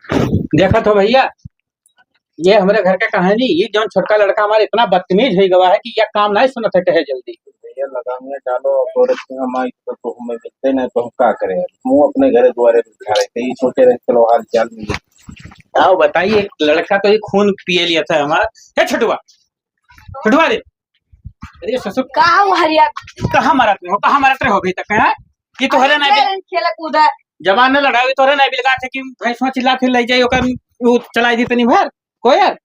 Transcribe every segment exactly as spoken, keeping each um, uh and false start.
देखत हो भइया, ये हमरे घर के कहानी, ये जौन छोटका लड़का हमार इतना बदतमीज होइ गवा है कि यह काम नाहीं सुनत है कहे जल्दी। भइया, लगाम में डालो, औरत के हमारी तो, तो हमें मिलते ना, तो हम का करें? हम अपने घरे दुआरे बैठा रहे थे, ये सोचे रहे, चलो हाल चाल मिले। आओ बताइए, लड़का तो ये खून पिए लिया था हमार। हे छोटुआ, छोटुआ रे, अरे ससुर, का हुआ हरिया? कहाँ मरत रहे हो, कहाँ मरत रहे हो अभी तक, हैं? ये तोहरे अरे, ना खेल, खेल कूद। जबान न लड़ाओ, ये तोहरे ना बिलगा थे कि भैंसवा चिल्ला थे, ले जाई ओकर, वो चलाई दी तनी भर, कोयर।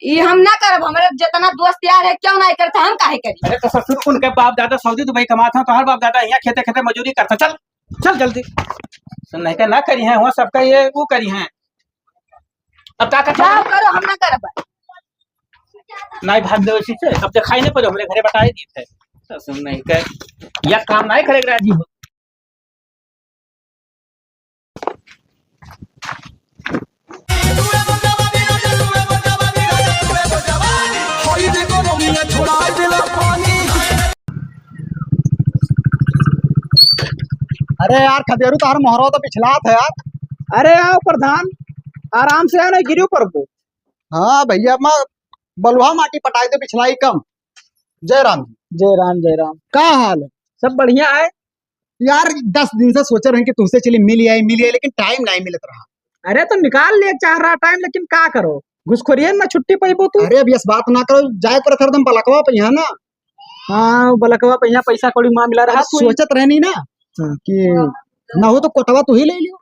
ई हम ना करब, हमरे जितना दोस्त यार है, क्यों नाहीं करता, हम काहे करी? अरे तो ससुर, उनके बाप दादा सऊदी दुबई कमात हैं, तोहर बाप दादा यहाँ खेते खेते मजूरी करता। चल, चल जल्दी। सुन नहीं के ना करी हैं, हुआ सबका ये वो करी हैं। अब का करता? जाओ करो, हम ना करब। नाहीं भाग दे उसी से, अब दिखाई नहीं पड़े, हमरे घरे बताए दी थे। ससुर नहीं के, यह काम नाहीं करे राजी हो। अरे यार, खदेरू तोहर मोहरवा तो पिछलात है यार। अरे आओ प्रधान, आराम से आओ, नहीं गिरी ऊपर को। हाँ भइया, मैं बलुहा माटी पटाई दे, पिछलाई कम। जय राम जी। जय राम, जय राम। का हाल है? सब बढ़िया है। यार, दस दिन से सोचे रहे कि तुमसे चली मिल आई, मिल आई, लेकिन टाइम नाहीं मिलत रहा। अरे, तो निकाल ले चाह रहा टाइम, लेकिन का करो, घुसखोरियन में छुट्टी पैबो तू। अरे, अब यस बात ना करो, जाए पर हरदम बलकवा पे यहाँ ना। हाँ, बलकवा पे यहाँ पैसा कौड़ी माँ मिला रहा अब तू। सोचत रहनी ना हाँ। कि ना हो तो कोटवा तू ही ले लियो।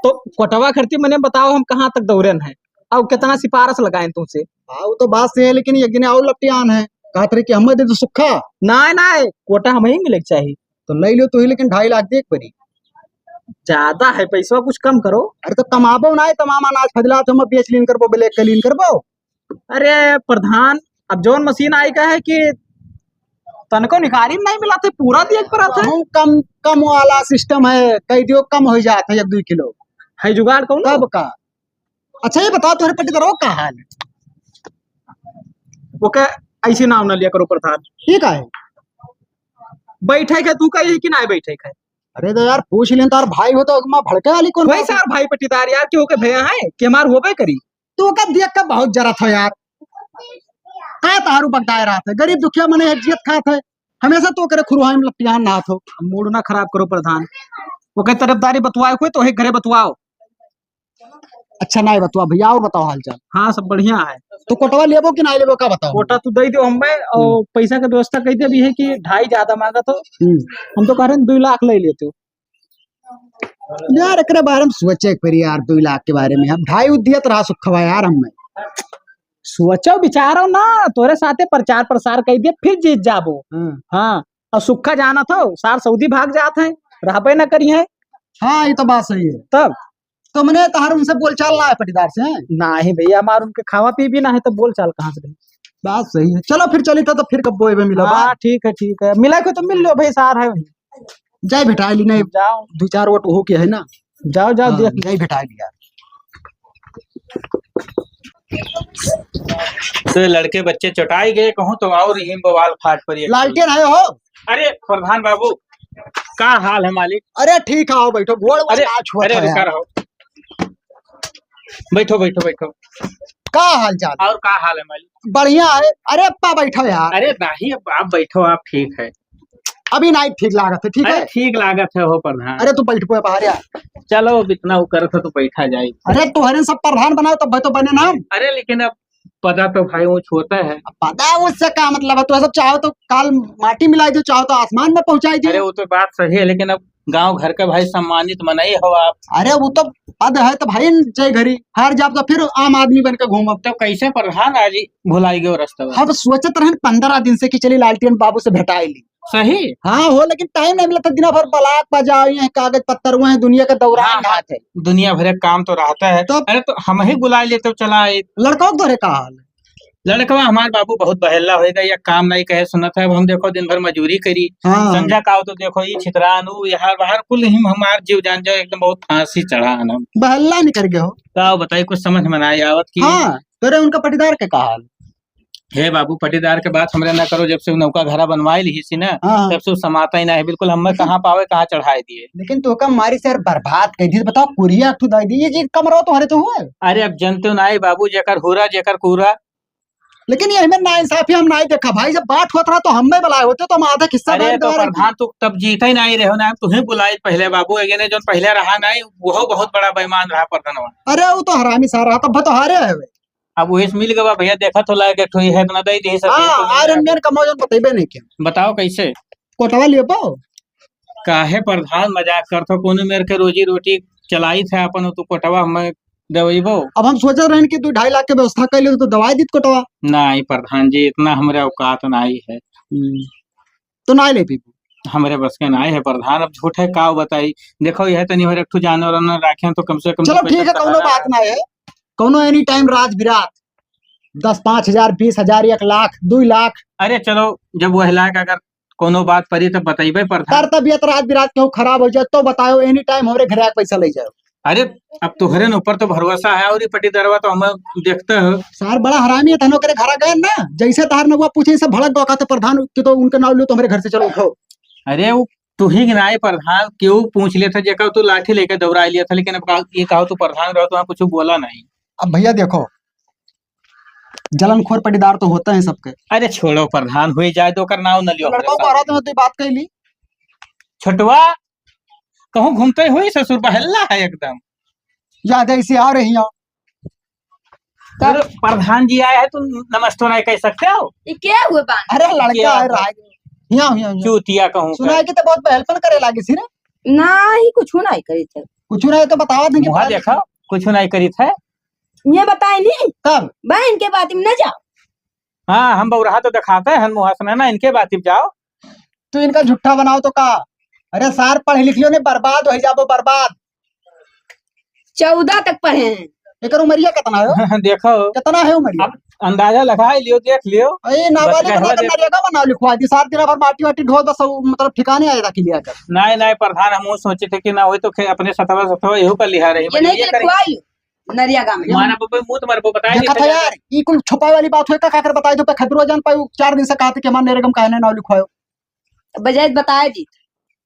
तो कोटवा खरती मने बताओ, हम कहाँ तक दौड़न है और कितना सिफारिश लगाएं तुमसे? हाँ, वो तो बात सही है, लेकिन एक दिन और लपटियान है, कहत रहे कि हमें दे दो सुखा। नाहीं, नाहीं, कोटा हमें ही मिले के चाहिए। तो ले लो तू ही, लेकिन ढाई लाख दे एक बारी। ज्यादा है पैसा, कुछ कम करो। अरे तो कमाबो नाहीं, तमाम अनाज फजला तो हम बेच लीन करबो, ब्लैक के लीन करबो। अरे प्रधान, अब जौन मशीन आई का है कि तनको निकारी में नाहीं मिला थे, पूरा दिए के पड़ा था। हम कम, कम वाला सिस्टम है, कह दियो कम हो जात है एक दो किलो। है जुगाड़ कौन? तब का? अच्छा ये बताओ, तोहरे पट्टीदारो का हाल है? वो कह, ऐसे नाम ना लिया करो प्रधान। ये का है? बैठे के तू कही कि ना बैठे के? अरे तो यार पूछ लें, तार भाई हो तो मैं भड़के वाली कौन वही बात है? सार भाई पट्टीदार यार, क्यों के भैया है कि हमार होबे करी। तू का देख के बहुत जरत हो यार। का तारू बगदाए रहत है, गरीब दुखिया मने है, जियत खात है, हमेशा तो करे खुरहाई में लपटियान नहात हो। मूड ना खराब करो प्रधान, ओके तरफदारी बतवाए कोई तो वही घरे बतवाओ। अच्छा नाहीं बतवा भइया, और बताओ हाल चाल। हाँ, सब बढ़िया है। तो कोटवा लेबो कि नाहीं लेबो, का बताओ? कोटा तू दे दो हमें, और हम्म। पैसा के व्यवस्था कह दे, अभी है कि ढाई ज्यादा मांगा तो हम्म। हम तो कह रहे हैं दो लाख ले लेते हो। यार, एकरे बारे में सोचे एक बार यार, दो लाख के बारे में। हम ढाई उ दियत रहा सुखवा यार, हम में। सोचो विचारो ना, तोरे साथे प्रचार प्रसार कई दे, फिर जीत जाबो। हाँ। हाँ, और सुखा जाना था, सार सऊदी भाग जात है, रहबे ना करी है। हाँ, ये तो बात सही है। तब? तो मने तहार उनसे बोलचाल ना है पटीदार से, हैं? नाहीं भइया, हमार उनके खावा पी भी ना है, तो बोलचाल कहाँ से रही? बात सही है। चलो फिर चली था, तो फिर कब बोए में मिला हाँ, बात। ठीक है, ठीक है। मिला को तो मिल लो भाई, सार है वही। जाए भेटाए ली, नहीं जाओ। दो चार वोट हो के है ना। जाओ, जाओ, हाँ, देख लो। जाए भेटाए ली यार। तो लड़के बच्चे चटाई गए कहूँ तो और ही बवाल फाट पड़ी। लालटेन है हो? अरे प्रधान बाबू, का हाल है मालिक? अरे ठीक है, आओ बैठो, गोड़ अरे, ना छुआ अरे था रुका यार। रहो। बैठो, बैठो, बैठो। का हाल चाल? और का हाल है मालिक? बढ़िया है। अरे अप्पा बैठो यार। अरे नाहीं, अब आप बैठो, आप ठीक है। अभी नाहीं ठीक लागत है, ठीक अरे है? ठीक लागत है हो प्रधान। अरे तू बैठ पे बाहर यार। चलो, अब इतना वो करत है तो बैठा जाए। अरे तोहरे सब प्रधान बनाओ तब तो बने ना हम। अरे लेकिन अब पता तो भाई ऊंच होता है। अब पता है उससे का मतलब है? तो सब चाहो तो काल माटी मिलाई दो, चाहो तो आसमान में पहुंचाई दो। अरे वो तो बात सही है, लेकिन अब गांव घर का भाई सम्मानित मनई हो आप। अरे वो तो पद है तो भाई जय घरी हार जाब तो फिर आम आदमी बन के घूमब। तो कैसे प्रधान आज ही भुलाई गयो रास्ता? हम सोचत रहन पन्द्रह दिन से कि चली लालटेन बाबू से भेटाई ली। सही? हाँ हो, लेकिन टाइम नहीं मिला था। दिन भर ब्लॉक बजाओ, ये कागज पत्तर हुए हैं, दुनिया का दौरान हाँ, हाँ। बात है। दुनिया भर का काम तो रहता है। तो अरे तो हम ही बुला लेते तो चला आए। लड़का को तोरे का हाल है? लड़कवा हमार बाबू बहुत बहेला होएगा, या काम नहीं कहे सुनत है। अब हम देखो दिन भर मजूरी करी, हाँ। संझा का आओ तो देखो ये छितरान, वो यहाँ बाहर कुल हिम हमार जीव जान जाओ, एकदम बहुत फांसी चढ़ा है ना। बहल्ला निकल गए हो। का बताई, कुछ समझ में ना आवत की। हाँ, तोरे उनका पटीदार के का हाल? हे बाबू, पटीदार के बात हमरे ना करो, जब से उ नौका घरा बनवाए लिहिस ही ना, हाँ, हाँ। तब से उ समाता ही ना है, बिल्कुल हमें लेकिन कहाँ पावे, कहाँ चढ़ाए दिए। लेकिन तोका मारी से यार बर्बाद कर दी। बताओ, कुरिया तू दे दी, ये चीज कमरो तुम्हारे तो हुआ। अरे अब जनते ना है बाबू, जेकर हुरा, जेकर कूरा। लेकिन ये हमें नाइंसाफी हम नहीं देखा भाई, जब बात होत रहा तो हमें बुलाए होते तो हम आधा हिस्सा अरे बांट तो देवा रहे प्रधान, तू तब जीता ही नहीं रहो ना, हम तुम्हें बुलाए पहले बाबू, ये ने जो पहले रहा नहीं, वो बहुत बड़ा बेईमान रहा प्रधानवा। अरे वो तो हरामी सारा रहा, तब तो हारे है। अब वही से मिल गवा भैया, देखा तो लायक एक ठो ही है, इतना दे दी सब हाँ, तो आयरन मैन कमाओ जन बतइबे नहीं क्या। बताओ कैसे? कोटवा लियो पाओ। काहे प्रधान मजाक करत हो? कोनो मेर के रोजी रोटी चलाइत है अपन, तो कोटवा हमें देवइबो। अब हम सोचत रहन कि तू ढाई लाख के व्यवस्था कर ले तो दवाई दीत कोटवा। नहीं प्रधान जी, इतना हमरे औकात नहीं है। हम्म। तो ना ले पीबू। हमरे बस के ना है प्रधान, अब झूठे का बताई। देखो, यह तनी और एक ठो जानवर वानवर राखे तो कम से कम चलो दो पैसा ठीक है, कौनो सहारा बात है। ना है। कौनो एनी टाइम रात बिरात दस, पाँच हजार, बीस हजार, एक लाख, दो लाख। अरे चलो, जब वह लाख अगर कौनो बात परी तब बताइबे प्रधान। कर तबियत रात बिरात केहू खराब हो जाए तो बताओ, एनी टाइम हमरे घरे आके पैसा ले जाओ। अरे, अब तोहरे न ऊपर तो भरोसा है, और ये पटीदारवा तो हम देखते हो। सार बड़ा हरामी है, तहनो करे घरा गए ना, जैसे तार नौवा पूछे, सब भड़क गवा, कहते प्रधान के तो उनके नाव लो, तो हमरे घर से चलो उठो। अरे, वो तू ही के नाई प्रधान, केहू पूछ लेता, जेकर तू लाठी लेके दौड़ा लिया था, लेकिन अब का, ये कहो तू प्रधान रहो, तो वहाँ कुछ बोला नहीं। अब भैया देखो, जलनखोर पटीदार तो होते हैं सबके। अरे छोड़ो प्रधान, हुई जाए तो ओकर नाव न लियो तो हमरे लड़का को साथ। औरत में तो बात कह ली। छोटवा, कहूँ घूमते हुई ससुर बहल्ला है एकदम। याद है इसे आ रही हो। तब अरे, प्रधान जी आए हैं, तुम नमस्ते नहीं कह सकते हो? ये क्या हुए बान? अरे, लड़का क्या है, बात? राज। हियाँ, हियाँ, हियाँ। चूतिया कहूँ सुना का। है कि तो बहुत बहलपन करे लागे सी रे। नहीं, कुछ नहीं करी थे। कुछ नहीं तो बतावा देंगे मुहा पहले। देखा, कुछ नहीं करी थे। ये बताए नहीं। कब? बहन के बात में न जाओ। हाँ, हम बौराहा तो दिखाते हैं, मुहा सुने ना, इनके बात में जाओ। तू इनका झूठा बनाओ तो का? अरे सार, पढ़ लिख लियो ने, बर्बाद हो जाबो, बर्बाद। चौदह तक पढ़े हैं। एकर उमरिया कितना है? देखो। कितना है उमरिया? अब अंदाजा लगा लियो, देख लियो। ए, नाबालिग बच्चा बना के देख नरेगा में नाव लिखवा दी। सार दिन भर माटी वाटी ढोल, बस वो, मतलब, ठिकाने आए रखी लिया कर। नहीं, नहीं, प्रधान, हम वो सोचे थे कि ना होई तो खे-, अपने सतवा, सतवा एहू कर लिहा रही। ये नहीं ये करें। लिखवाई नरेगा में। मारा बबे, मुंह तो मार बो, बताए देखा नहीं था सकेला। यार, ये कुल छुपाए वाली बात होई का, का कर बताई तो पे खतरो जान पाई, चार दिन से कहते कि हमारे नरेगा में काहे नहीं नाव लिखवायो। बजाय बताए दी।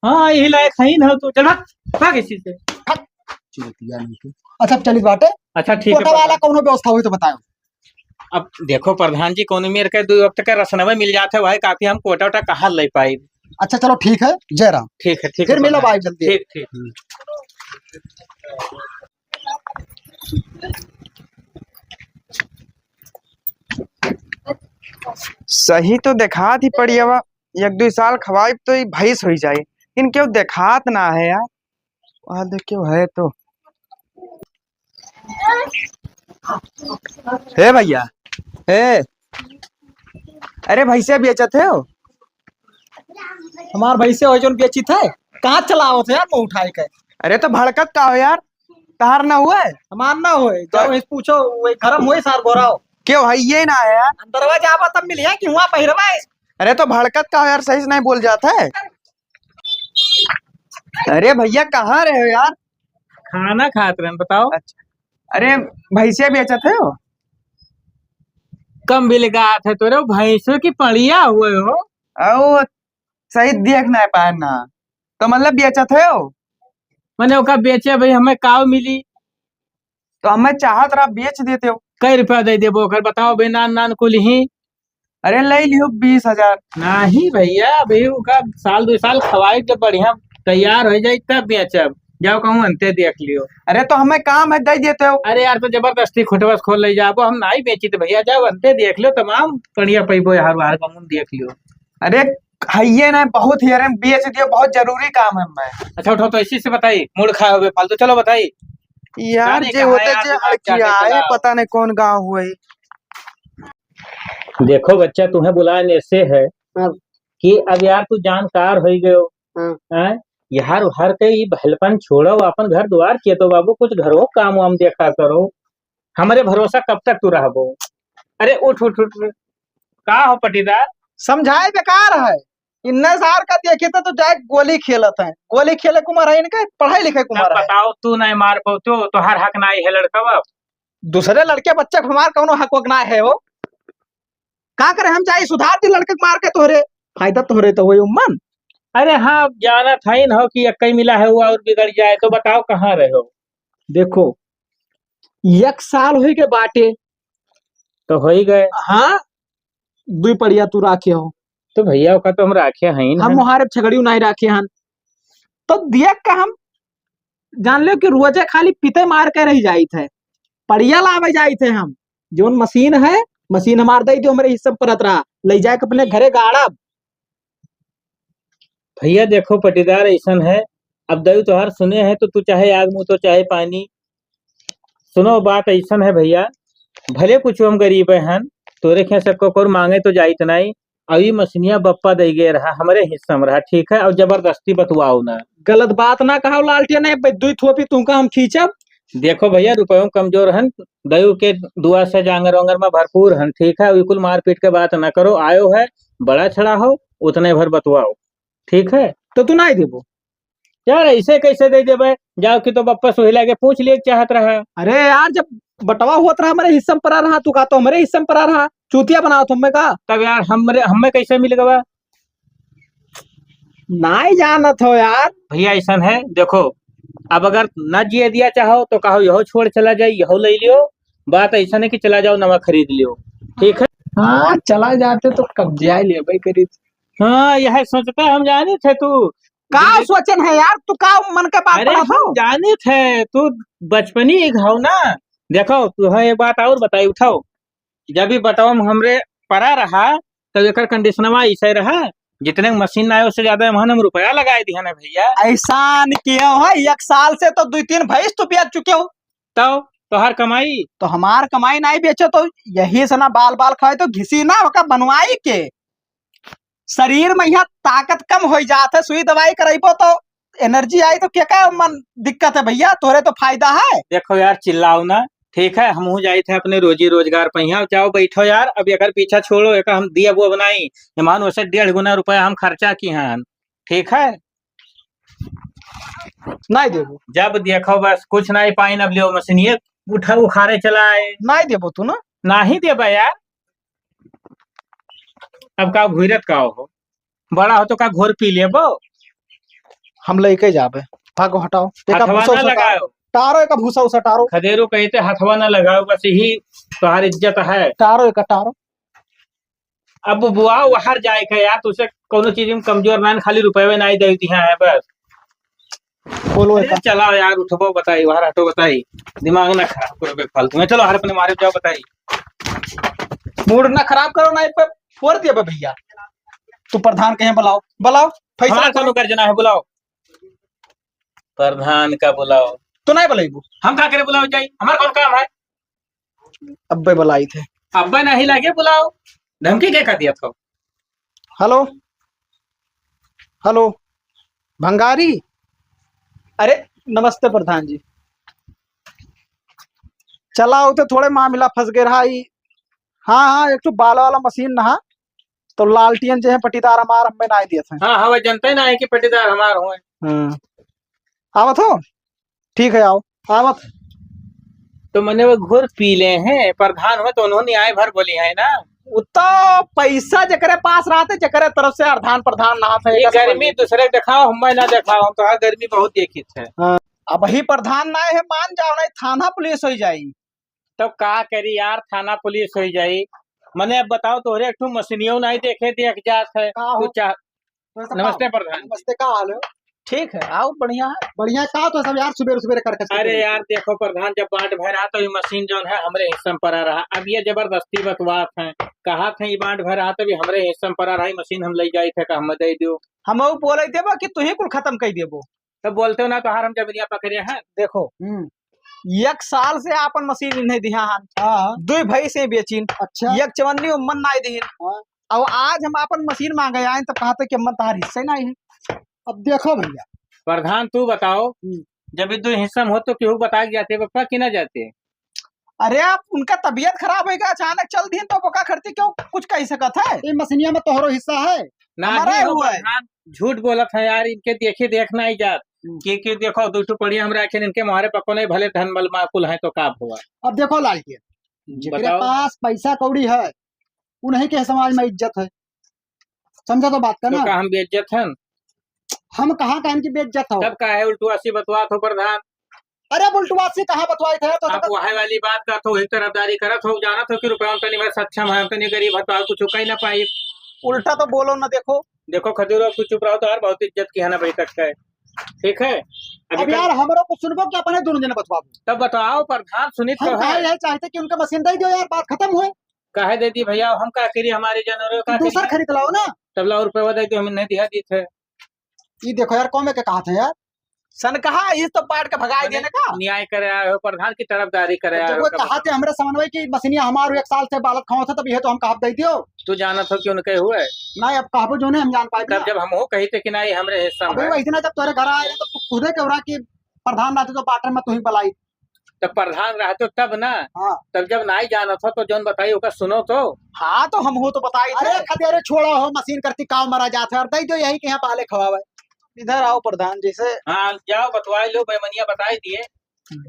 हाँ, यही लायक है ही ना, तो चल भाग, भाग इसी से। चूतिया नहीं तू। अच्छा, चलित बाटे। अच्छा, ठीक है, कोटा वाला प्रधान। कौनो व्यवस्था होई तो बताओ। अब देखो प्रधान जी, कौनो मेर के दो वक्त के रसनवे मिल जात है, वही काफी, हम कोटा वोटा कहाँ ले पाई। अच्छा, चलो ठीक है, जय राम। ठीक है, ठीक फिर है मिलो प्रधान। भाई जल्दी। ठीक, ठीक। हम्म। सही तो देखात ही पड़ियवा, एक दुई साल खवाइब तो ई भैंस होई जाई, लेकिन केहू देखात ना है यार। वहाँ देख केहू है तो। हे भैया, हे, अरे भैंसे बेचत है हो? हमार भैंसे हो जौन बेचित है, कहाँ चलावत है यार मुँह उठाए के? अरे तो भड़कत का हो यार, तहार ना हुए? हमार ना होए, तो जाओ इस पूछो, वो गरम होए सार गोराओ। क्यों है ये ना है यार? अंदरवा जाबा तब मिलिया कि हुआ पहिरवा है। अरे तो भड़कत का हो यार, सही से नहीं बोल जात है। अरे भैया कहाँ रहे हो यार? खाना खात रहन, बताओ। अच्छा। अरे भैंसिया बेचत है हो? कम भी लगा है तोरे भैंसों की पड़िया हुए हो। आओ सही देख ना पाए ना। तो मतलब बेचत है हो? मने ओका बेचे भाई हमें काव मिली? तो हमें चाहत रहा बेच देते हो। कई रुपया दे देबो ओकर बताओ बे नान नान कुल ही। अरे ले लियो बीस हजार। नहीं भैया अभी ओका साल दो साल खवाई जब बढ़िया तैयार हो जाई तब बेचब। जाओ कहूँ अंते देख लियो। अरे तो हमें काम है दे देते हो। अरे यार तो जबरदस्ती खुटवस खोल ले जाबो हम नहीं बेची तो भैया जाओ अंते देख लियो तमाम बढ़िया पैबो यार बाहर कहूँ देख लियो। अरे हइये ना, बहुत हेरन बेच दियो, बहुत जरूरी काम है मैं। अच्छा उठो तो इसी से बताई, मूड खा होबे फालतू, चलो बताई। यार जाने जे कहाँ होते यार जे दिमाग हड़किया चाटे है, चलाओ। पता नहीं कौन गाँव हुए। देखो बच्चा, तुम्हें बुलाने से है हाँ। कि अब यार तू जानकार हो गयो। हाँ। हैं? यार हर के ई भलपन छोड़ो, अपन घर द्वार किए तो बाबू कुछ घरो काम वाम देखा करो। हमरे भरोसा कब तक तू रहबो? अरे उठ, उठ, उठ, उठ। का हो पटीदार? समझाए बेकार है। इन्ने सार का देखे तो, तो जाए गोली खेलत है। गोली खेले के उम्र है इनके, पढ़ाई लिखे के तब उम्र है। बताओ, तू नहीं मार पाओ तो, तोहार हक नहीं है लड़का बाप। दूसरे लड़के बच्चे को हमार कौनो हक वक ना है हो। का करे, हम जाई सुधार दी लड़के के मार के तोहरे, फायदा तोहरे तो होई उम्मन। अरे हाँ, अब जानत हई न हो कि एक्कई मिला है, वो और बिगड़ जाए, तो बताओ कहाँ रहे हो? देखो, एक साल होई के बाटे। तो होई गए। हाँ, दुई पड़िया तू राखे हो। तो भैया, ओका तो हम राखे हई न। हम मोहारे छगड़ियो नाई राखे हन। तो देख के हम जान लेव कि रोजे खाली पिते मार के रह जाइत है, पड़िया लावे जाइत है हम। जौन मशीन है, मशीन हमार दई दियो, हमरे हिस्से में परत रहा, लई जाके अपने घरे गाड़ब। भैया देखो पटीदार, अइसन है, अब दई तोहार सुने हैं तो तू चाहे आग मुँह तो चाहे पानी। सुनो, बात अइसन है भैया, भले कुछ हम गरीब हन, तोरे खें से कोकोर माँगे तो जाइत नाई, अब ई मशीनिया बप्पा दई गए रहा, हमरे हिस्सा में रहा, ठीक है, और जबरदस्ती बतवाओ ना। गलत बात ना कहो लालटेन, ए बे, दुई थोपी तुमका हम खींचब। देखो भैया, रुपयों कमजोर हन, दयू के दुआ से जांगर वांगर में भरपूर हन, ठीक है, ई कुल मारपीट के बात ना करो, आयो है, बड़ा छड़ा हो, उतने भर बतवाओ, ठीक है। तो तू नाई देबो? यार, ऐसे कैसे दे देबे? जाओ कि तो बप्पा सोहिला के पूछ लिए चाहत रहा। अरे यार, जब बंटवा होत रहा, हमरे हिस्सा में परा रहा, तू का तो हमरे हिस्सा में परा रहा, चूतिया बनावत हमें का? तब यार, हमरे, हमें कैसे मिल गवा? नाई जानत हो यार। भैया, ऐसन है, देखो, अब अगर न जिए दिया चाहो तो कहो, यहो छोड़ चला जाए, यहो ले लियो। बात ऐसन है कि चला जाओ, नवा खरीद लियो, ठीक है? हाँ, चला जाते तो कब्जिया लेबे करी। हाँ, यह सोचता हम जाने थे तू। का सोचन है यार, तू का मन के बात अरे, करत हम हो? जाने थे तू बचपनी एक घाव ना। देखो, तू है एक बात और बताई, उठाओ, जब भी बटवा में हमरे परा रहा, तब एकर कंडीशनवा ऐसे रहा, जितने में मशीन आए, उससे ज्यादा एमहन हम रुपया लगाए दिहन है भैया। ऐसान कियो है, एक साल से तो दुई तीन भैंस तू बेच चुके हो। तो तोहार कमाई? तो हमार कमाई नाई बेचो, तो यही से ना बाल बाल खाए, तो घिसी ना ओका बनवाई के। शरीर में यहाँ ताकत कम हो जात है, सुई दवाई करइबो तो एनर्जी आई, तो के का मन दिक्कत है भैया, तोरे तो फायदा है। देखो यार, चिल्लाओ ना, ठीक है, हमहू जाइत है अपने रोजी रोजगार पे, यहाँ जाओ बैठो यार, अब एकर पीछा छोड़ो, एक हम दिया वो बनाई, मान उसे डेढ़ गुना रुपया हम खर्चा की हैं, ठीक है। नहीं देबो। जब देखो बस कुछ नहीं पाइन, अब लियो मशीनिये उठा उखारे चला आए। नहीं देबो तू ना। नहीं देबा यार। अब का घुरत का हो? बड़ा हो तो का घोर पी लेबो? हम लेके जाबे। भागो हटाओ। एका हथवा भूसा ना उसा लगाओ। टारो, एका भूसा उसा टारो। खदेरो कहते हथवा ना लगाओ, बस यही तोहार इज्जत है। टारो एका टारो। अब बुआ वहार जाए के यार, तुझसे कोनो चीज में कमजोर ना, खाली रुपये ना ही दे दिया है बस। बोलो अरे एका। चलाओ यार, उठबो बताई, वहार हटो बताई, दिमाग ना खराब करो बेफालतू में। चलो हर अपने मारे जाओ बताई। मूड ना खराब करो ना, पे फोड़ दिया बे भैया। तू प्रधान कहे बुलाओ, बुलाओ। फैसला हमार करो। कोनो गर्जना है, बुलाओ। प्रधान का बुलाओ। तो नहीं बुलाइबू। हम का करे बुलाओ जाई? हमार कौन काम है? अब्बे बुलाई थे। अब्बे नहीं लगे बुलाओ। धमकी के का दिया था? हेलो, हेलो, भंगारी। अरे, नमस्ते प्रधान जी। चला होते थोड़े मामला फंस गए रहा ई। हाँ, हाँ, एक ठो बाल वाला मशीन नहा, तो लालटियन जे है पटीदार हमार, हमें नाई दिया था। हाँ, हाँ, वह जनते ना है कि पटीदार हमार होए। हाँ। आवत हो? ठीक है, आओ। आवत। तो मने वो घोर पी ले हैं, प्रधान हुए तो उन्होंने आए भर बोली है ना। उ तो पैसा जेकरे पास रहते, जेकरे तरफ से अर्धान प्रधान ना थे, ये गर्मी दूसरे के देखाओ, हमें ना देखाओ, हम तो हाँ गर्मी बहुत देखी थे। हाँ। अब ही प्रधान ना है, मान जाओ, नहीं थाना पुलिस हो जाई। तब का करी यार, थाना पुलिस हो जाई। मने अब बताओ, तोहरे एक ठो मशीनियों नहीं देखे, देख जात है। का हो? तू चाह-, तो सब नमस्ते का? प्रधान। नमस्ते, का हाल है? ठीक है, आओ, बढ़िया है। बढ़िया का तो सब यार, सुबेरे सुबेरे करके सब अरे बढ़िया। यार, देखो प्रधान, जब बांट भय रहा तो ये मशीन जौन है हमरे हिस्से में परा रहा। अब ये जबरदस्ती बतवात हैं, कहा थे ये बांट भय रहा तो भी हमरे हिस्से में परा रहा, ये मशीन हम ले जाई थे, का हम दे दियो। हम वो बोले थे बा कि तू ही कुल खत्म कर देबो। तब बोलते हो ना, तोहार हम जमीनिया पकड़े हैं। देखो, हम्म। एक साल से आपन मशीन इन्हें दिहा हन। हाँ। दुई भैंस बेचिन। अच्छा। एक चवन्नी उम्मन नाई दीन। हाँ। अब आज हम आपन मशीन मांगे आए, तब कहा था कि अम्मन तोहार हिस्से नाई है। अब देखो भैया। प्रधान, तू बताओ, हम्म। जब ये दो हिस्सा में हो, तो केहू बता के जाते, बप्पा, कि ना जाते? अरे, आप उनका तबीयत खराब होइगा, अचानक चल दीन, तो ओका खर्ची क्यों कुछ कह सकत है? ये मशीनिया में तोहरो हिस्सा है? ना, हमारा नहीं हो हुआ है। प्रधान, झूठ बोलत है यार, इनके देखी देखना ही जात। हम्म। कि, कि देखो, दू ठो पड़िया हमरा आखिर इनके मारे पको नहीं, भले धन बल माकुल है तो का हुआ? अब देखो लालटेन, जेकरे बताओ। पास पैसा कौड़ी है, उन्हीं के समाज में इज्जत है। समझा तो बात का तो ना? का हम बेइज्जत हन? हम कहाँ कहन की बेइज्जत हो? तब का है उल्टवासी बतवात हो प्रधान? अरे, अब उल्टवासी कहाँ बतवाई थे? तो आप वही वाली बात का तो एक तरफदारी करत हो, जानत हो कि रुपया हम तनी बस सक्षम है, हम तनी गरीब है, तो और कुछ कही ना पाई। उल्टा तो बोलो ना, देखो। देखो खजूर, अब तू चुप रहो, तो और बहुत इज्जत की है ना बैठक का है। ठीक है, अभी अब कल यार, हमरो कुछ सुनबो कि अपने दोनों जने बतवाबो? तब बताओ, प्रधान सुनित हम तो है। कहे यही चाहते कि उनका मशीन दे दो यार, बात खत्म हुए। काहे दे दी भैया, हम का करी, हमारे जानवर का तो दूसर करी? खरीद लाओ ना। तब लाओ रुपया दे दो, हम नहीं दिया दी थे। ये देखो यार, कौन के कहा था यार? सन कहा, इस तो पाट के भगाई मने देने का। न्याय करे आए हो, प्रधान की तरफदारी करे तो आए जब हो, वो कब कहा थे हमरे समन्वय की मशीनिया हमारो एक साल से बालत खाओ थे, तब ये तो हम कहा दे दियो। तू जानत हो कि उनके हुए? नहीं, अब कहबो जो नहीं हम जान पाए तब ना। जब हम हो कही थे कि नहीं, हमरे हिस्सा अबे में। वही दिन जब तोरे घर आए रहे, तो तू खुदे के उड़ा कि प्रधान रहते तो बाटे में तू ही बलाई। तब प्रधान रहते तब ना। हाँ। तब जब नाई जानत हो तो जौन बताई ओका सुनो तो। हाँ, तो हम हो तो बताई थे। अरे खदेरे छोड़ा हो, मशीन करती काव मरा जात है, और दे दो यही के यहाँ पाले खवावे। इधर आओ प्रधान जी से। हाँ, जाओ बतवाए लो, बेमनिया बताए दिए।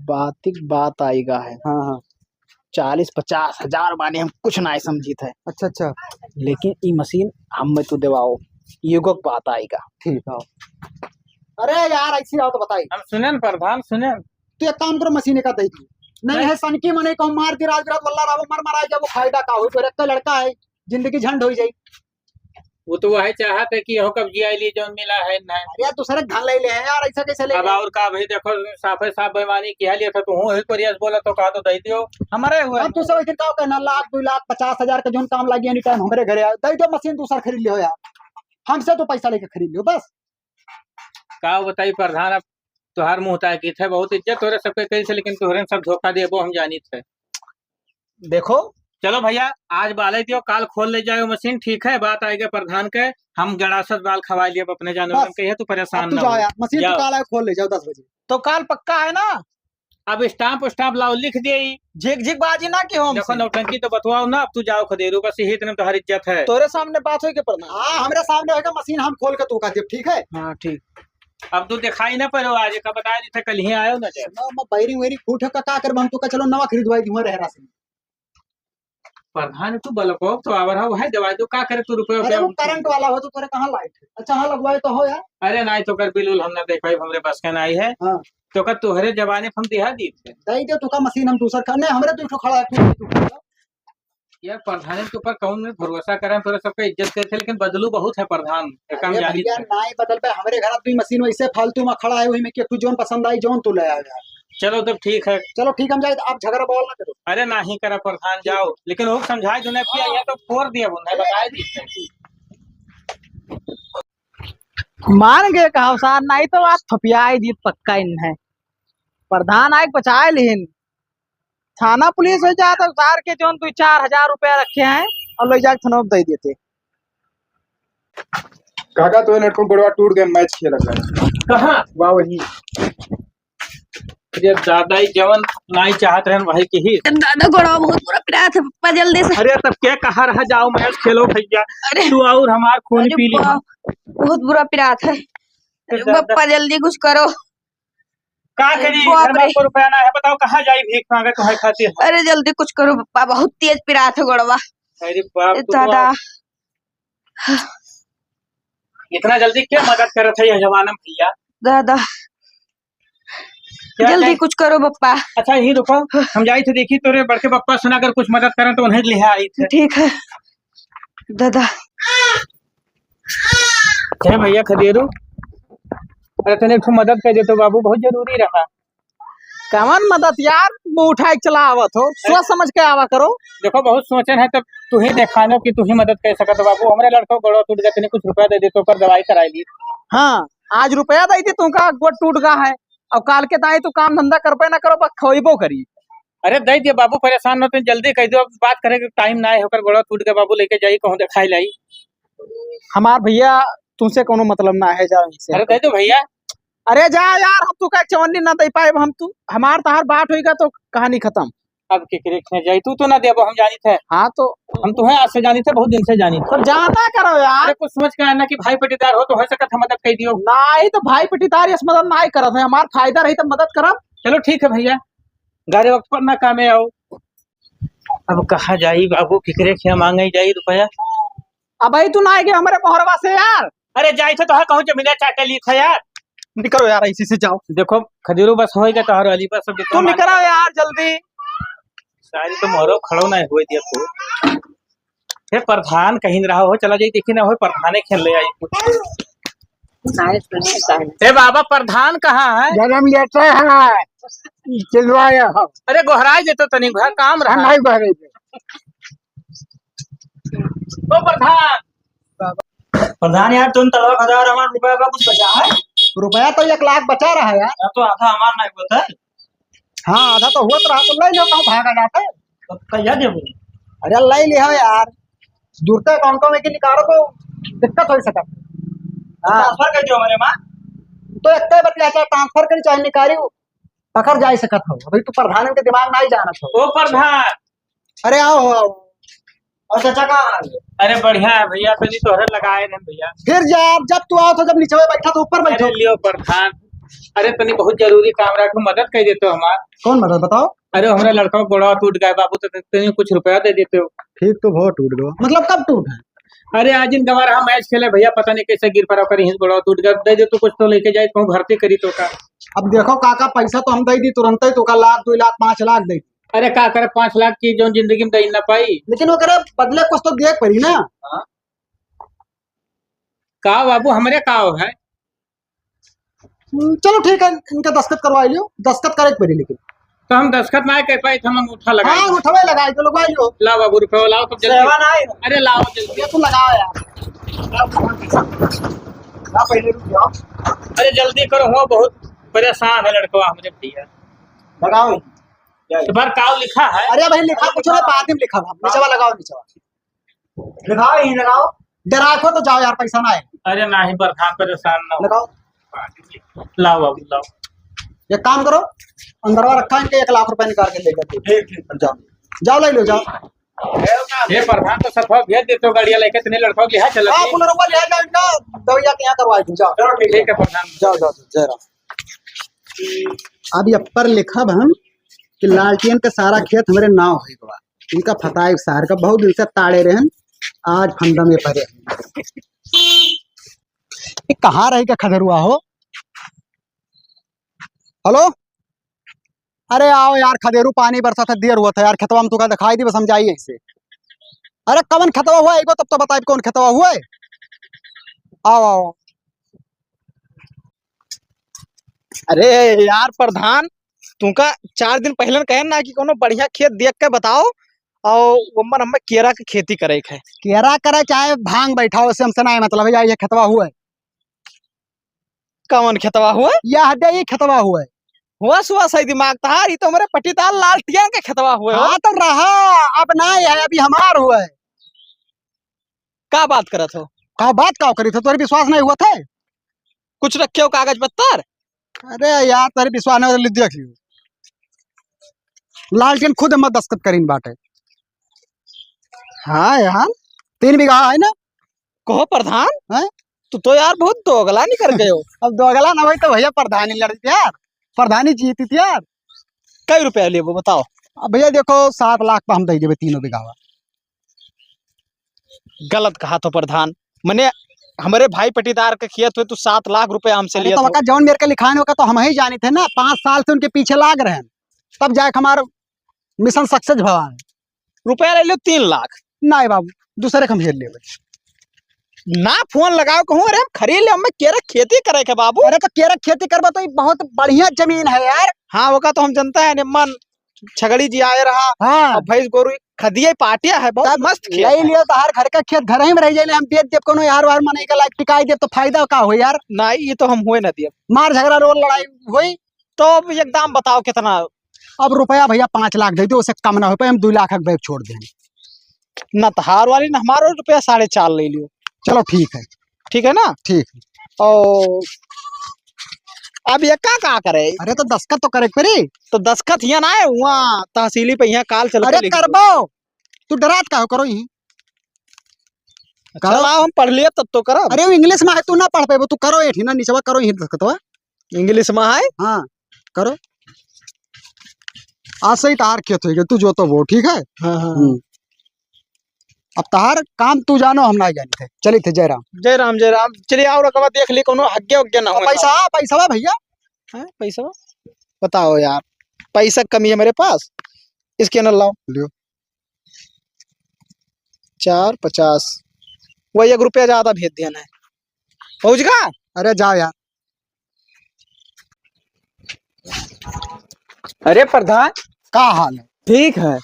बातिक बात आएगा है। हाँ, हाँ। चालीस पचास हजार माने हम कुछ ना समझी थे। अच्छा, अच्छा। लेकिन ई मशीन हम में तू देवाओ, युगक बात आएगा। ठीक है। अरे यार, ऐसी आओ तो बताई। हम सुने न प्रधान, सुने न। तू एक काम करो, मशीन का दे दी। नहीं नहीं। है सनकी मने कहूँ मार दी रात बिरात, वल्ला रावो मर मराए जाबो, फायदा का होई? तोरे एक लड़का है, जिंदगी झंड होई जाई। वो तो वही चाहत है कि यहो कब्जिया लिए जौन मिला है ना। अरे यार, दूसरे के धन ले ले है यार, ऐसा कैसे ले अब ले? और का भाई, देखो साफे साफ बेईमानी किया लिया था, तू हूँ ही कोरिया से बोला तो कहा तो दे दियो। हमारे हुए अब तू सब एक दिन का कहना, लाख, दो लाख, पचास हजार का जौन काम लागी, any time हमरे घरे आओ, दे दो मशीन दूसर खरीद लियो यार, हमसे तो पैसा लेके खरीद लियो बस। का बताई प्रधान, अब तोहार मुँह ताकित है, बहुत इज्जत तोहरे सबके कही से, लेकिन तोहरे सब धोखा देबो हम जानित है। देखो। चलो भैया, आज बाले दियो, काल खोल ले जाओ मशीन, ठीक है? बात आएगा प्रधान के, हम गड़ासत बाल खवा लिए अपने जानवर बस। के, तू परेशान अब तू ना जाओ हो। यार, मशीन तू जाओ। काल आए खोल ले जाओ दस बजे। तो काल पक्का है ना? अब स्टाम्प स्टाम्प लाओ, लिख दे। झिक झिक बाजी ना कि हम देखो से। नौटंकी तो बतवाओ ना, अब तू जाओ खदेरू, बस यही इतने में तोहार इज्जत है। तोरे सामने बात होई के प्रधान? हाँ, हमरे सामने होएगा, मशीन हम खोल के तू का देब, ठीक है? हाँ, ठीक। अब तू दिखाई ना पड़ो आज, का बता दी था, कल ही आयो ना जब। ना, मैं बैरिंग वैरिंग फूट है, का, का करब हम तू का, चलो नवा खरीदवाई दूंगा रहरा से। प्रधान तू बलको तो आवर है, वही दवाई दो, का करे तू रुपये अरे रुपये वो हम करंट वाला हो तो तोरे कहाँ लाइट है? अच्छा हाँ, लगवाए तो हो यार। अरे नहीं तो कर बिल उल हम ना दे पाई, हमरे बस के नहीं है। हाँ। तो कर तोहरे जमाने हम दिहा दी थे। दे दे तू का मशीन हम दूसर खा, नहीं हमरे तू खड़ा है, तू, तू खड़ा। यार प्रधान के ऊपर कौन में भरोसा करें, तोरे सबका इज्जत करते, लेकिन बदलू बहुत है प्रधान, एक काम अरे जानी भैया, थे। नाई बदल पे, हमरे घर दुई मशीन वैसे फालतू में खड़ा है, वही में के तू जौन पसंद आई जौन तू ले आवे यार। चलो तब ठीक है। चलो ठीक, हम जाए, आप झगड़ा बवाल ना करो। अरे नाही करा प्रधान, जाओ, लेकिन वो समझाए दो ना कि यहाँ तो फोड़ दिया वो, नहीं बताए दी। मान गए कहा सार, नहीं तो आज थपियाए दी पक्का इन है। प्रधान आए बचाए लिहिन। थाना पुलिस हो जाए तो सार के जौन दो चार हजार रुपया रखे हैं और ले जाके थाना में दे देते। काका, तो लड़कों गोड़वा टूट गए, मैच खेला था। कहाँ? वाह, वही। अरे दादा, ई जवन नाई चाहत रहन, वही के ही। दादा, गोड़वा बहुत बुरा पिरात है, पप्पा, जल्दी से। अरे, तब के कहा रहा, जाओ मैच खेलो भैया। अरे। तू और हमार खून अरे पी ली। बा-, बहुत बुरा पिरात है। अरे दादा। पप्पा, जल्दी कुछ करो। का अरे करी? बाप घर में रे। आपको रुपया ना है, बताओ कहाँ जाई भीख मांगे तुम्हारे खातिर? अरे जल्दी कुछ करो पप्पा, बहुत तेज पिरात है गोड़वा। अरे बाप, अरे तू दादा। तो इतना जल्दी क्या मदद करत है यह जमाना में भैया? दादा, क्या जल्दी क्या? कुछ करो पप्पा। अच्छा यही रुको, हम जाई थे देखी तोरे बड़के पप्पा सुना अगर कुछ मदद करें तो उन्हें ले आई थे। ठीक है दादा। हे भैया खदेरू, अरे तने एक ठो मदद कर दे तो बाबू, बहुत जरूरी रहा। कवन मदद यार, मुँह उठाए के चला आवत हो, सोच समझ के आवा करो। देखो बहुत सोचन है, तब तू ही देखानो कि तू ही मदद कर सकत हो बाबू। हमरे लड़को गोड़ो टूट गए, तने कुछ रुपया दे दे तो ओकर दवाई कराई ली। हाँ, आज रुपया दे दी, तुमका गोड़ टूट गया है, और काल के दाई तू काम धंधा करबे ना करो, बस खइबो करी। अरे दे दिए बाबू, परेशान न हो, तू जल्दी कह दो, अब बात करे के टाइम ना है, ओकर गोड़ो टूट गए बाबू, लेके जाई कहूँ दिखाई लाई। हमार भैया तुमसे कोनो मतलब ना है, जाओ इनसे। अरे दे दो भैया। अरे जा यार, हम तू का चवन्नी ना दे पाए, हम तू हमार तहार बात होइगा तो कहानी खत्म। अब के करे ने जाई, तू तो ना देबो, हम जानी थे। हाँ तो हम तुम्हें आज से जानी थे, बहुत दिन से जानी थे। तो जाता करो यार। अरे कुछ समझ के आना कि भाई पटीदार हो तो हो सकत हम मदद कर दियो। नहीं तो भाई पटीदार इस मदद नहीं करत है, हमार फायदा रही तो मदद करब। चलो ठीक है भैया, गारे वक्त पर ना कामे आओ। अब कहाँ जाई बाबू, केकरे खिया माँगे जाई रुपया? अबही तू ना आइगे हमरे मोहरवा से यार। अरे जाई थे तो है कहूँ जमीना चाटे ली थे यार। निकरो यार, ऐसी से जाओ। देखो खदेरू बस होइगा तोहर वाली बस, अब तू निकरो यार जल्दी। सारी तो मोहरो खड़ो ना होए दिया तू। हे प्रधान कहीं रहा हो, चला जाई देखी ना हो, प्रधाने खेल ले आई। ए बाबा, प्रधान कहाँ है? गरम लेटर है, चिल्लाया हो। अरे गोहराई देतो तनी, घर काम रहा। नहीं गोहराई दे। ओ प्रधान। प्रधान यार, तुम तलवा खदार हमार रुपया का कुछ बचा है? रुपया तो एक लाख बचा रहा है यार। यार, तो आधा हमार नहीं होता है। हाँ, आधा तो होत रहा, तो ले लो, कहूँ भागा जाता है। तो कहिया देबो? अरे ले लिया यार, जुड़ते अकाउंटों में के निकालो तो दिक्कत हो सकत। हाँ। ट्रांसफर कर दियो हमारे माँ। तो इतने बतिया, चाहे ट्रांसफर करी, चाहे निकारी, पकड़ जा सकत हो। अभी तू प्रधान के दिमाग नहीं जानत हो। ओ प्रधान। अरे आओ, आओ। और चाचा कहाँ आ गए? अरे बढ़िया है भैया, तनी तोहरे लगाए ने भैया। फिर जा, जब तू आओ तो जब नीचे बैठा तो ऊपर बैठो। अरे लियो प्रधान, अरे तनी बहुत जरूरी काम रहा, तू मदद कर देते हो हमार। कौन मदद बताओ? अरे हमरा लड़का का गोड़वा टूट गया बाबू, तो तनी कुछ रुपया दे देते हो। ठीक तो बहुत टूट गया, मतलब कब टूट है? अरे आज इन गवा रहा मैच खेले भैया, पता नहीं कैसे गिर पड़ा, ओकर यहीं से गोड़वा टूट गया, दे दे तू कुछ तो लेके जाए, कहूँ भर्ती करी तो का। अब देखो काका, पैसा तो हम दे दी तुरंत ही, तो का लाख, दो लाख, पाँच लाख दे दी। अरे का करे, पाँच लाख की जौन जिंदगी में दे ना पाई। लेकिन ओकरे बदले कुछ तो दिए के पड़ी ना। हाँ। का बाबू, हमरे का है? हम्म, चलो ठीक है, इनका दस्तखत करवा लियो, दस्तखत करे के पड़ी लेकिन। तो हम दस्तखत ना कर पाए, तो हम अंगूठा लगाए। हाँ, अंगूठा लगाए, तो लगवा लियो। लाओ बाबू, रुपया लाओ, तुम जल्दी। सेवा ना है। अरे लाओ जल्दी। ये तो लगाओ यार। ना, पहले रुक जाओ। अरे जल्दी करो, हो बहुत परेशान है लड़कवा हमरे भैया। लगाओ। तो बार काव लिखा है? अरे भाई लिखा कुछ ना, बाद में लिखा, निचवा लगाओ, निचवा। लगाओ, यहीं लगाओ। डराए को तो जाओ यार, पैसा ना है। अरे नहीं प्रधान, परेशान ना हो। लगाओ। लाओ बाबू, लाओ। एक काम करो, अंदरवा रखा इनके, एक लाख रुपए निकाल के लेकर दो। ठीक, ठीक। जाओ, जाओ, ले लो, जाओ। ये प्रधान तो सफा भेज देते हो, गाड़िया लेके इतने लड़कों की है, चलो। हाँ, पुनरवा ले जाओ इनका, दवाइया के यहाँ करवा दो, जाओ। चलो, ठीक है प्रधान। जाओ, जाओ, जाओ, जय राम। अब ये पर लिखब हम कि लालटेन का सारा खेत हमरे नाव है बा। इनका फताई सार का बहुत दिन से ताड़े रहन, आज फंदा में पड़े। ये कहाँ रही का खदेरुआ हो? हेलो, अरे आओ यार, खदेरू पानी बरसा था, देर हुआ था यार, खेतवा में तुका दिखाई दी, बस हम जाइए इसे। अरे कवन खेतवा हुआ एगो, तब तो बताइब कौन खेतवा हुआ है। आओ, आओ। अरे यार प्रधान, तुमका चार दिन पहले कहे ना कि कोनो बढ़िया खेत देख के बताओ, और ओमन हमें केरा के खेती करे के है। केरा करे चाहे भांग बैठाओ, से हमसे ना है मतलब, या ये खेतवा हुआ है। कवन खेतवा हुआ? यह दे, ये खेतवा हुआ है। हुआ सुआ सही दिमाग तहार, ये तो हमारे पट्टीदार लालटिया के खेतवा हुआ हो। हाँ तो रहा, अब ना है, अभी हमार हुआ है। का बात करत हो? का बात का करी थे? तोरे विश्वास नहीं हुआ थे? कुछ रखे हो कागज पत्तर? अरे यार, तोरे विश्वास नहीं होता, ले देख लियो। लालटेन खुद हम दस्तखत करीन बाटे। हाँ यार। तीन बीघा है ना? कहो प्रधान, हैं? तू तो यार बहुत दोगला निकल गए हो। अब दोगला ना भाई तो भैया प्रधानी लड़ यार, प्रधानी जीती थी यार। कई रुपया लेबो बताओ? अब भैया देखो, सात लाख पे हम दे देबे तीनों बीघावा। गलत कहा तो प्रधान, मने हमरे भाई पटीदार के खेत हुए, तू सात लाख रुपया हमसे अरे लिया तो तो। ओका जौन मेरे के लिखान होगा तो हम ही जानी थे ना, पाँच साल से उनके पीछे लाग रहे हैं, तब जाके हमार मिशन सक्सेस भवा है। रुपया ले लो तीन लाख। नहीं बाबू, दूसरे के हम हेर लेबे। ना फोन लगाओ, कहूँ अरे हम खरीद ले, हमें केरा खेती करे के बाबू। अरे तो केरा खेती करबा तो ये बहुत बढ़िया जमीन है यार। हाँ, ओका तो हम जनता है, निम्मन छगड़ी जी आए रहा। हाँ। अब भैंस गोरू खदिए पाटिया है, बहुत तब मस्त खेत ले है। लियो तो हर घर का खेत घर ही में रह जाए, हम बेच देब कोनो यार वार मने के लायक टिकाई देब तो फायदा का हो यार? ना, ये तो हम होए ना दिए। मार झगड़ा रोल लड़ाई हुई। तो अब एक दाम बताओ कितना? अब रुपया भैया पाँच लाख दे दो, उससे कम ना हो पाए, हम दो लाख का बैग छोड़ देंगे। ना तहार वाली ना हमारो, रुपया साढ़े चार ले लियो। चलो ठीक है। ठीक है ना? ठीक है। और अब ये का, का करे? अरे तो दस्तखत तो करे के पड़ी। तो दस्तखत यहाँ ना है, वहाँ तहसीली पे यहाँ काल चल के अरे लिख दो। करबो, तू डरात का हो, करो ही। अच्छा, करो। लाओ हम पढ़ लिए तब तो करब। अरे वो इंग्लिश में है, तू ना पढ़ पेबो, तू करो ये ना, निचवा करो यही दस्तखतवा। इंग्लिश में है? हाँ, करो। आज से ही तहार खेत होइगा, तू जोतबो, ठीक है? हाँ, हाँ, हम्म। हाँ। अब तहार काम तू जानो, हम नाहीं जानित है। चलित है, जय राम। जय राम, जय राम। चलिए, आओ रकबा देख ली, कौनो हग्गे उग्गे ना और हो। पैसा, पैसा भैया? हैं, पैसा? बताओ यार, पैसा कमी है मेरे पास, scanner लाओ। लियो। चार पचास, वही एक रुपया ज्यादा भेज दिया ना। पहुँच गा? अरे जाओ यार। अरे प्रधान, का हाल है? ठीक है।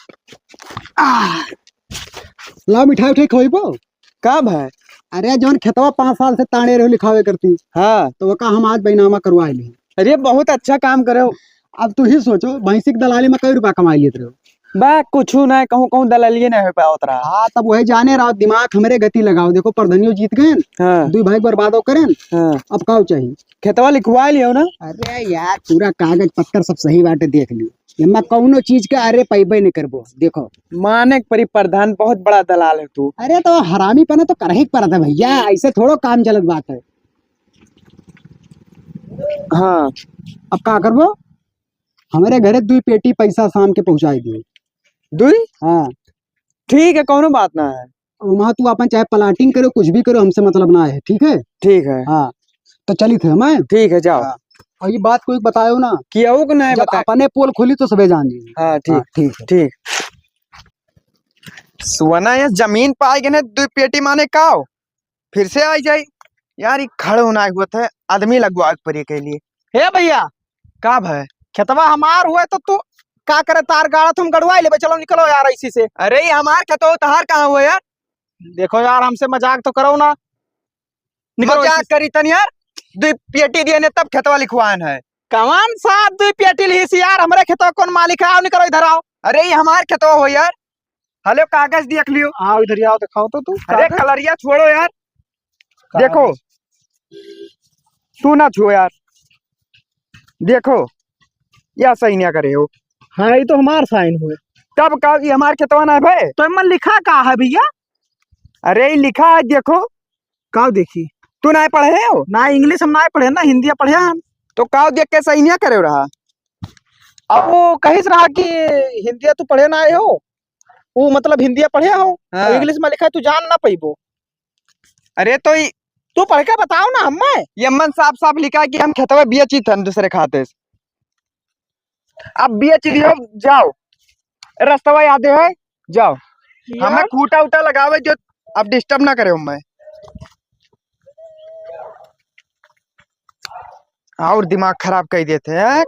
आह, ला मिठाई उठाई खवाइबो? का भाई? अरे जौन खेतवा पाँच साल से ताड़े रहो लिखावे करती, हाँ। तो वका हम आज बैनामा करवा ली। अरे बहुत अच्छा काम करे हो। अब तू ही सोचो, भैंसी की दलाली में कई रुपया कमाई लेत रहो? बा, कुछु ना, कहूँ, कहूँ दलालिए ना हो पावत रहा। हाँ, तब वही जाने रहो, दिमाग हमरे गति लगाओ। देखो, प्रधनियो जीत गए, हाँ। दुई भाई बर्बादो करें। हाँ। अब का चाहिए? खेतवा लिखवा लियो ना। अरे यार, पूरा कागज पत्तर सब सही बाटे, देख लियो, एमा कौनो चीज के अरे पैबे नहीं करबो। देखो, माने के परी प्रधान, बहुत बड़ा दलाल है तू। अरे, तो हरामी पना तो करही के पड़त है भैया, ऐसे थोड़ो काम चलत बात है। हाँ। अब का करबो? हमरे घरे दुई पेटी पैसा शाम के पहुँचाई दियो। दुई? हाँ। ठीक है, कौनो बात ना है। वहाँ तू अपन चाहे plotting करो, कुछ भी करो, हमसे मतलब ना है, ठीक है? ठीक है। हाँ, तो चलित है मैं। ठीक है, जाओ। हाँ। और ये बात कोई बतायो ना। कियाऊ को नहीं जब बताए। अपने पोल खोली तो सबे जान जी। हाँ, ठीक। हाँ, ठीक है। ठीक। सुना, ये जमीन पाए गए ने, दुई पेटी माने काव? फिर से आई जाई। यार, ई खड़ होना हुआ था, आदमी लगवा के परी के लिए। हे भैया, का भाई? खेतवा हमार हुए तो तू का करे तार गाड़त, हम गड़वाई लेबे, चलो निकलो यार ऐसी से। अरे, ई हमार खेतवा, तहार कहाँ हुआ यार? देखो यार, हमसे मजाक तो करो ना। निकलो मजाक ऐसी से। करी तन यार, दुई पेटी दिए ने तब खेतवा लिखवान है। कौन सा दुई पेटी लिहिस यार, हमरे खेतवा कौन मालिक है? आओ निकलो इधर आओ। अरे, ई हमार खेतवा हो यार। हलो, कागज देख लियो। आओ इधर आओ, दिखाओ तो तू अरे कागज। कलरिया छोड़ो यार। कागज। देखो, तू ना छुओ यार। देखो, या sign या करे हो। हाँ, ये तो हमार sign हुए। तब का, ये हमार खेतवा ना है भाई? तो एमन लिखा का है भैया? अरे, ये लिखा है, देखो। का देखी? तू ना पढ़े हो? ना, English हम ना पढ़े ना, हिंदिया पढ़े हम। तो का देख के sign या करे रहा? अब वो कहिस रहा कि हिंदिया तू पढ़े ना आए हो, वो मतलब हिंदिया पढ़े हो, हाँ। और English में लिखा है, तू जान ना पैबो। अरे तो ई तू पढ़ के बताओ ना हमें। ये मन साफ साफ लिखा है कि हम खेतवा बेचित हन दूसरे खाते से। अब बेच दियो, जाओ, रस्तवा यादे है, जाओ। यार। हमें खूंटा उटा लगावे जो, अब disturb ना करे हमें। और दिमाग खराब कर देते हैं।